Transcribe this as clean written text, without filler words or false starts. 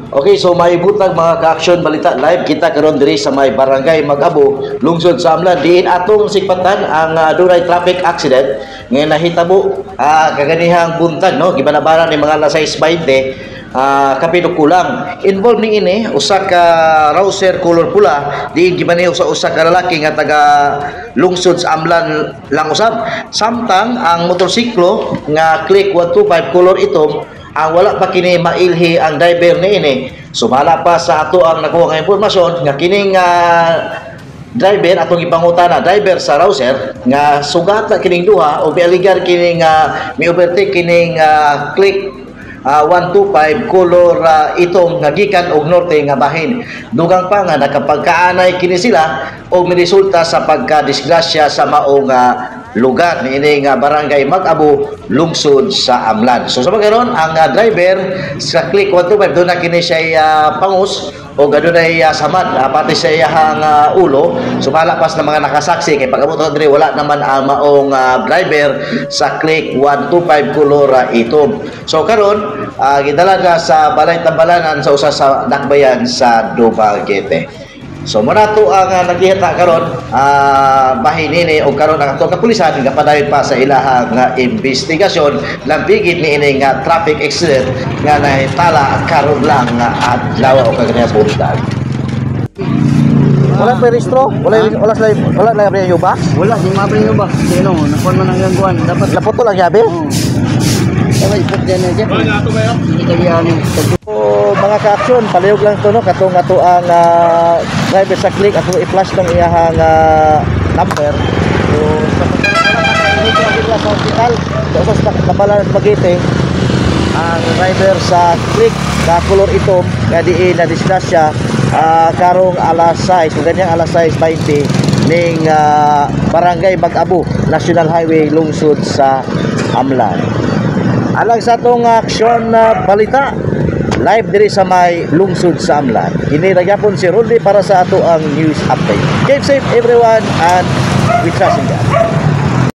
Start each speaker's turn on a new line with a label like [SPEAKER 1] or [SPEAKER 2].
[SPEAKER 1] Okay, so may butag, mga ka-action balita live kita karon diri sa may Barangay Mag-abo, lungsod sa Amlan, diin atong sikpatan ang dunay traffic accident nga nahitabo kaganihang buntag, no, gibanabaran ni mga alas 6:20 kapin kulang. Involved ni ini usa ka Rouser color pula diin gimaneho sa usa ka lalaki nga taga lungsod sa Amlan lang usab. Samtang ang motorsiklo nga Click 125 color itom, ang wala pa kini mailhi ang driver niini. Sumala pa sa ato ang nakuha nga impormasyon nga kining driver atong ipangutana, driver sa Rouser nga sugata kining duha o mialigar kining mi-overtake kining Click 125 color itom nga gikan og norte nga bahin. Dugang pa nga nakapagkaanay kini sila og miresulta sa pagkadisgrasya sa maong lugar niini nga Barangay Mag-abo, lungsod sa Amlan. So sa pagkaron, ang driver sa Click 125 duna kini siya pangus o adunay samad pati sa iyahang ulo. Sumala pas na mga nakasaksi kay pag-abot diri, wala naman ang maong driver sa Click 125 color itom. So karon gidala na sa balay tambalanan sa usa sa dakbayan sa Dumaguete. So muna to ang naghihita karon bahin nini, og karon ang atong kapulisan gapadayon pa sa ilahang investigasyon lambigit niini nga traffic accident nga nahitala karon lang nga adlaw o kaganiya buntag. Wala pa rehistro? Wala, wala sila, wala na yung box?
[SPEAKER 2] Wala, di mabring ba? Sino, nakuha man ang gangguan. Dapat,
[SPEAKER 1] Lapoto lang yabi?
[SPEAKER 2] Oo. Dapat ipot dyan na dyan. Hindi kaya yung
[SPEAKER 1] So, mga ka-action, palihog lang to, no, katong ato ang driver sa Click, ato i-flash tong iyahang number. So sa pagkakala sa hospital, sa usas sa Dumaguete ang driver sa Click na color itom nga diin na disgrasya karong alas 6 o ganyang alas 6:20 ning Barangay Mag-abo, National Highway, lungsod sa Amlan. Alang sa atong aksyon na balita live diri sa may lungsod sa Amlan. Kini ra gyapon si Rolly para sa ato ang news update. Keep safe, everyone, and we trust in God.